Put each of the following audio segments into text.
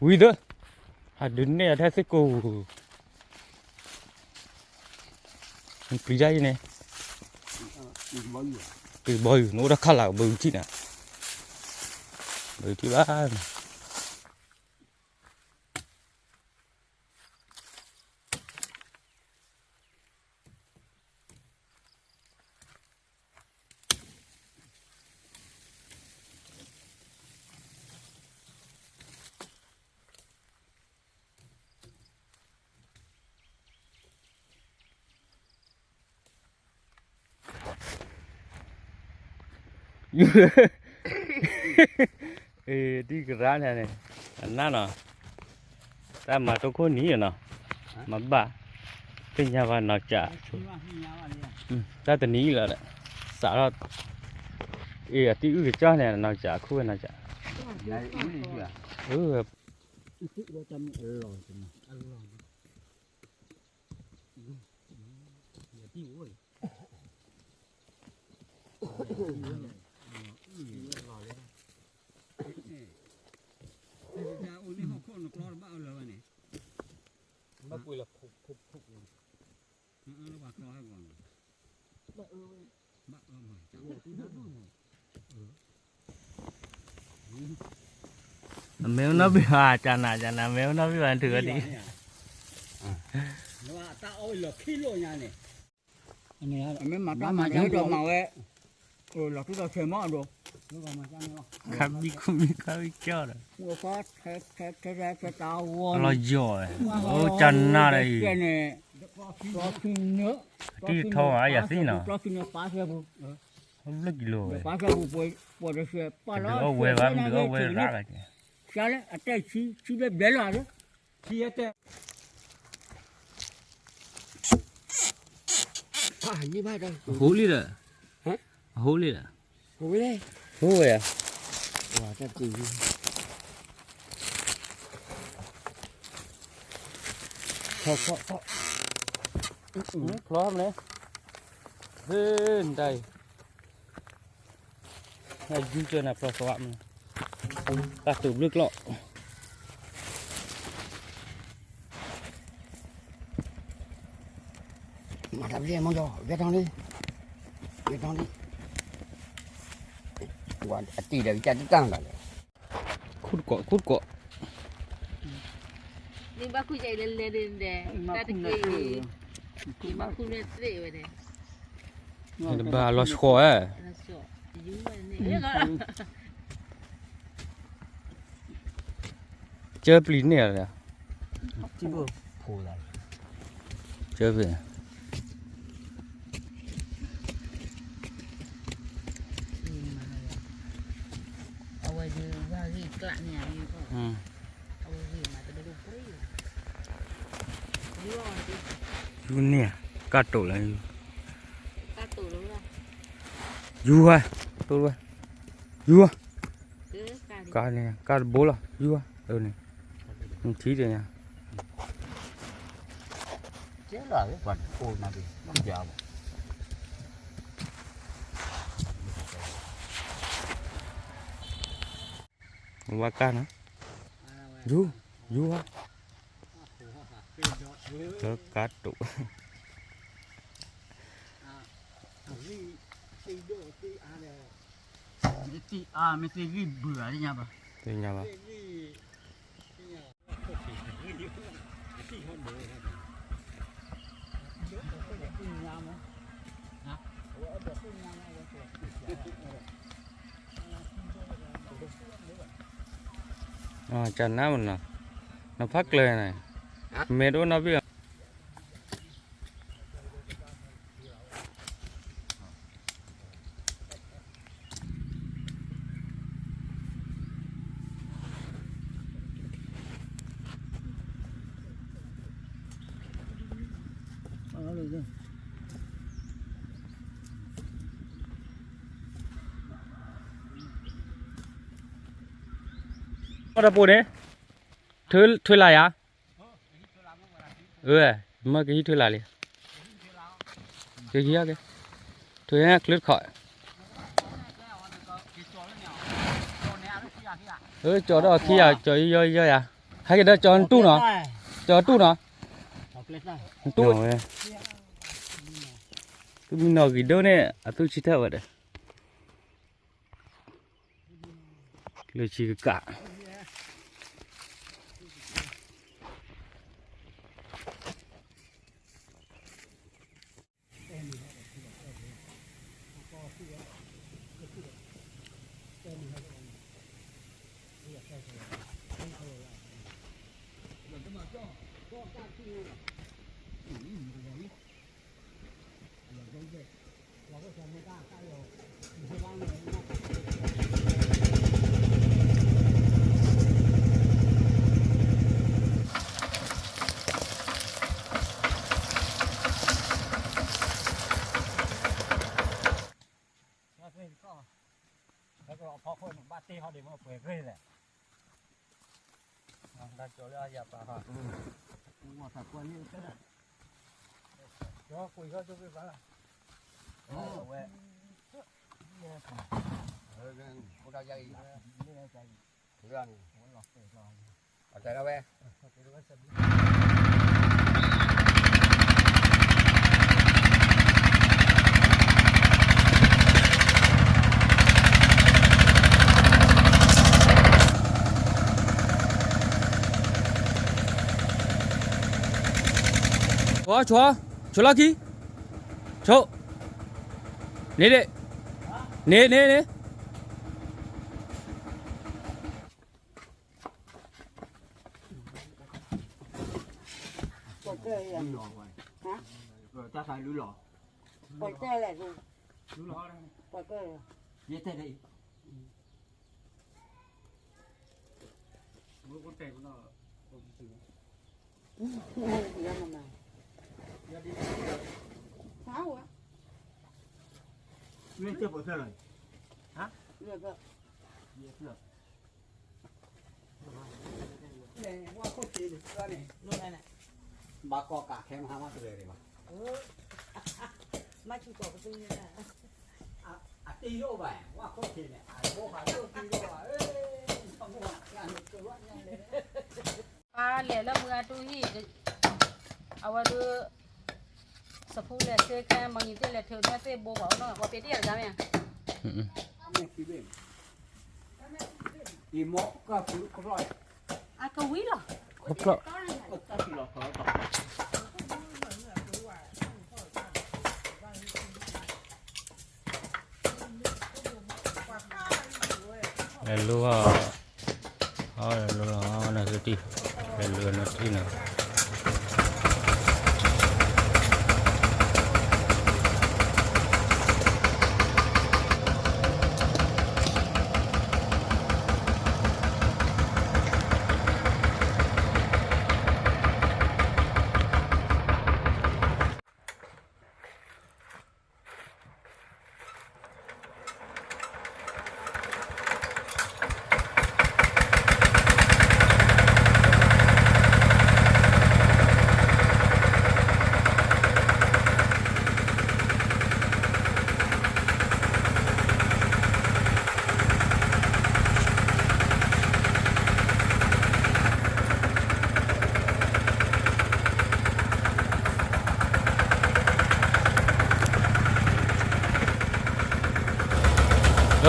ဝံၤသၢ, ဟးဒုးနဲၣ်အီၤထဲသ့ၣ်ကိၢ်, နပျံၤတၢ်အံၤန့ၣ်, ကဘီယူၤ နအိၣ်တၢ်ခါလာ် ဘၢဂုထံၣ်နၤ, ဘၢဂုထံၣ်ဘၣ် တံၢ်ကရၢန့ၣ်န့ၣ်, အနၢ်နီၤ, တၢ်မၤတိခိၣ်နံၤနီၤ, မၤဘၣ်, သ့ၣ်ညါဘၣ်နီၤစး, တၢ်တနံၤလီၤ, စးထီၣ်, အ့ၣ် အတံၢ်အုၣ်ကစၢ်န့ၣ် နီၤစး ခိၣ်ဝဲနီၤစး, အမ့ၢ်အိၣ်နီတဘ့ၣ်ဘၣ် ကနၤကနၤ မ့ၢ်အိၣ်နီတဘ့ၣ်ဘၣ် နထုးဝဲဒ်အံၤ, မ့ၢ်မၤတၢ်မၤ ယဟဲဒီးမၤဝဲ, လီၤထူလီၤဆဲးမးဒီး, ခါဘံခူမံခါဘံကၠီဒီး, ထဲထဲထဲထဲတၢ်ဝီလီၤယီၤ, အိၣ်ကနၤဒီးအံၤ, တံၢ်ထီၣ်အါယၤသ့ၣ်နီၤ, ပာ်စဲပူၤ, အိၣ်ဘျၢၣ်ကံလိၤဝဲ, ပာ်စဲပူၤ, ပှၤတစဲးပာ်လီၤ, ဒုးအီၣ်ဝဲဘၣ် ဒုးအီၣ်ဝဲရၣ်ဂၤကဲ, ဆါလၢအတဲဆံဆံဘျဲၣ်ဘျဲၣ်လီၤ, အဟိလံဒီး, အဟိလံဒီး, ဟိဝဲ, ဖျီမလဲ, ဟ့ၣ်နတၢ်အံၤ, ယူကၢနၤဖျီသဝးမလဲ, တၢ်တိာ်ဘျုးကျီၢ် မၤတၢ်ဘျဲၣ်မီၢ်ယီၤ ဂဲၤထီၣ်လံ, ဂဲၤထီၣ်လံ, အတံၢ်ဒီးကစၢ်တတၢ်လီၤ, ခူၣ်တကိး ခူၣ်တကိး, နဘၣ်ခူၣ်ယဲလဲၤလဲၤဒ်န့ၣ်, တၢ်တက့ၢ်, နဘၣ်ခူၣ်န့ၣ်သ့ဝဲန့ၣ်, နတဘၣ်လီၤဆီဧါ ကၢပျံၤန့ၢ်လီၤ, ကၢပျံၤ, ယူန့ၢ်, ကၢ်တိာ်လီၤ, ယူဟါ, တိာ်ဝဲ, ယူဟါ, ကၢ်န့ၣ် ကၢ်တဘိလီၤ ယူဟါ, န့ၣ်, နထံၣ်တညါ ဝါကၢ်နီၤ, ယူ, ယူဟါ, ကၢ်တိာ်, မ့ၢ်သ့ၣ်အါ မ့ၢ်သ့ၣ်ဂံၢ်ဘုးဧါ သ့ၣ်ညါဘၣ်, သ့ၣ်ညါဘၣ်, ကနၣ်မနီၤ, နဖးကျၢၤန့ၣ်, မ့ၢ်တအိၣ်နီတဘ့ၣ်လီၤ. အီၣ်တၢ်ပိာ်န့ၣ်, ထွဲလၢ်ယၤ, အၢ, မ့ၢ်ကဟံးထွဲလၢ်လံ, ကဟံးက့ၤ, ထွဲကျၢတခီ, အၢ ကၠီၤဒီးခံယၤ ကၠီၤယီယီယၤ ဟဲက့ၤဒီးကၠီနတူၢ်နီၤ, ကၠီတူၢ်နီၤ, နတူၢ်ဝဲ, သုမံနီၤဂ့ၤဒိၣ်န့ၣ် အသူၣ်ဆံထၢၣ်ဝဲဒီး လၢဆံကကး ဖီခိၣ်န့ၣ် ဘၣ်တ့ၢ်ဟီၣ်ဒံးမ့ၢ်ပှဲၤဂ့ၤလဲၣ်, တၢ်ကၠီလၢအယၤပာ်ဟီၣ်, ဝၤသးကွၢ်န့ၣ်, ကၠီကွံာ်ဟီၣ်ကၠီကွံာ်ဘၣ်လၢ, ဝဲ, အိၣ်ဒၣ်ယၤအံၤ, အတဲဒၣ်ဝဲ ဆိ, ဆိလီၢ်ခံ, ဆိ, န့ၣ်ဒ့ၣ်, န့ၣ်န့ၣ်န့ၣ် တၢ်သးလူလီၤ, ပှဲၤကဲလဲၣ်, ပှဲၤကဲလဲၣ်, ယတဲလဲၣ်အံၤ, ယတဲပှဲၤဖျၢၣ်လီၤ, ယဖျၢၣ် ဝါခိၣ်ထံးန့ၣ် ဘၣ်ကီၢ်ကးခဲမဟါမးတရံးဒံးဘၣ်, မၤဆူၣ်ကီၢ်ပသူန့ၣ်, အတ့ၢ်လိၣ်ဘၣ် ဝါခိၣ်ထံးန့ၣ် အဘိဟးလိၣ်တ့ၢ်လိၣ်ဘၣ်, ပၢ်လဲၤလၢမုၢ်အတူၢ်ဟံၣ်, အဝဲဒုး, စဖူလဲၤစ့ခဲ မနံၤသ့ၣ်လဲၤထုးမ့ၢ်သ့ၣ်ဘိဘၣ်အိၣ်နီၤ ပှၤပ့ၤတ့ၢ်အဂၤမ့ၢ်ဧါ, အကဝံၤလီၤ, လဲၤလိၤ, အီၣ်လဲၤလိၤလီၤ နသုတံၢ်, လဲၤလိၤနထံၣ်နီၤ.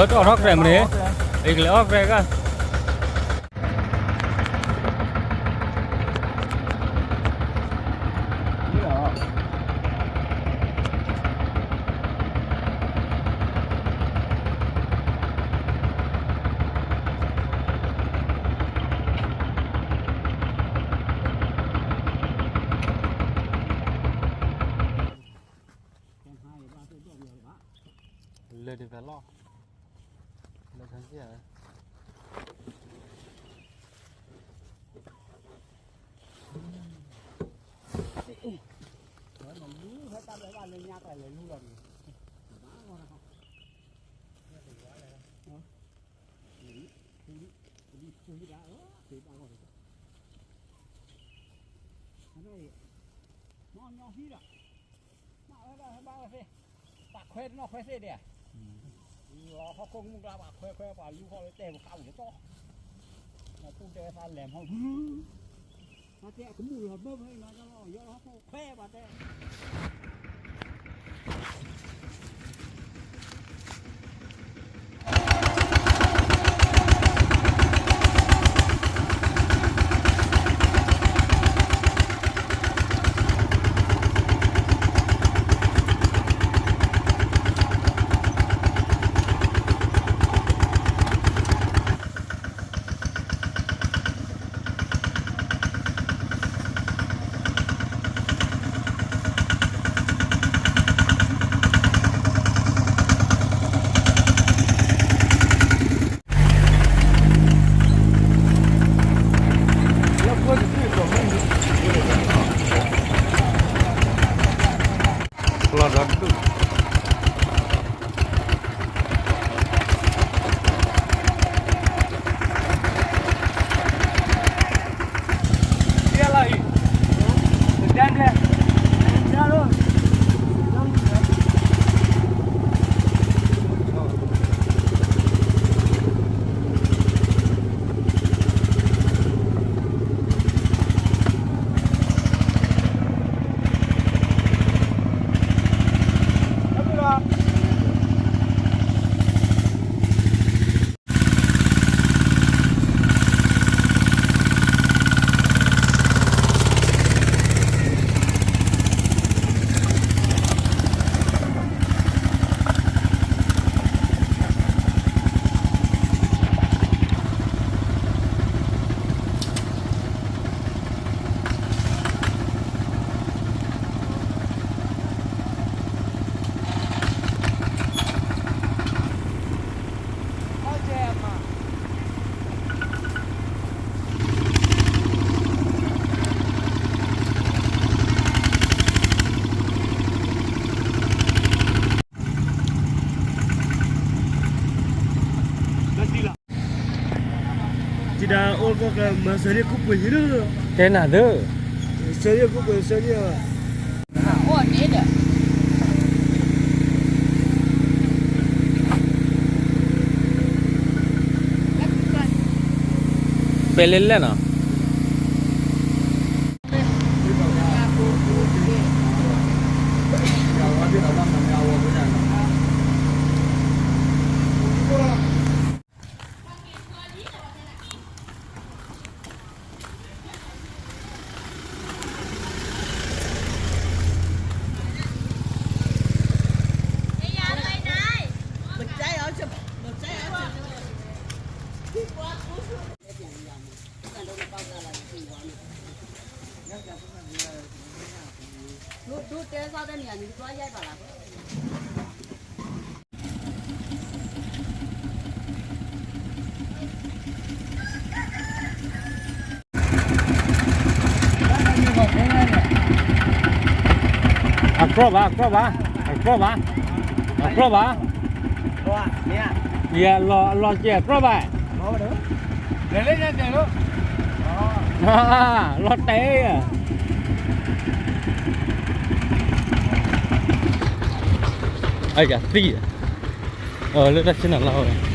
လၢတအီၣ်ထီၣ်ကြဲးမ့ၢ်န့ၣ်, အကလဲၤအီၣ်ကြဲးကါ လဲၤဒ်ဖဲလီၤ, လဲၤထီၣ်က့ၤဧါ, ဝဲမ့ၢ်လူၤဖဲတၢ်ဘျၢဘၣ်လၢညါကလဲၤလူၤလီၤန့ၣ်, ဘၣ်ဂီၢ်တခီ, ပဒံဆူဟံၣ်ဒၣ်, ပဒံဆူဟံၣ်ဒၣ်, မ့ၢ်ညီဟံၣ်ဒီး မ့ၢ်ဝဲဒၣ်ဘၣ်ဝဲသ့ၣ်, ပာ်ခွဲးတနီၣ်ခွဲးသ့ၣ်ဒဲး, လီၤဟီၣ်ခိၣ်မုၢ်ကျါ ပာ်ခွဲးခွဲး ပှၤလူၤဃီလၢတဲာ်ပခးပူၤတတီၢ်, တဲသးလဲၤမီၢ်, တဲအကမူၣ်လီၤဘၢဖဲနီၤ ယလီၤယီလီၤဖိခွဲးဘၣ်တဲ လီၤဒီးဒူၣ် တံၤဒါအိၣ်ကမၤစၢၤန့ၢ်ကူပှ့ၤလၢ တဲနၤသၢ စၢၤန့ၢ်ကူပှ့ၤစၢၤန့ၢ် အိၣ်န့ၣ်ဒီး ပဲလဲၣ်လဲၣ်နီၤ အကြီဘၣ် အကြီဘၣ် အကြီဘၣ် အကြီဘၣ် ယလီၤ လီၤကဲအကြီဘၣ် လီၤတဲာ် အယသံ လၢတၢ်ဆ့ၣ်နီၤလီၤ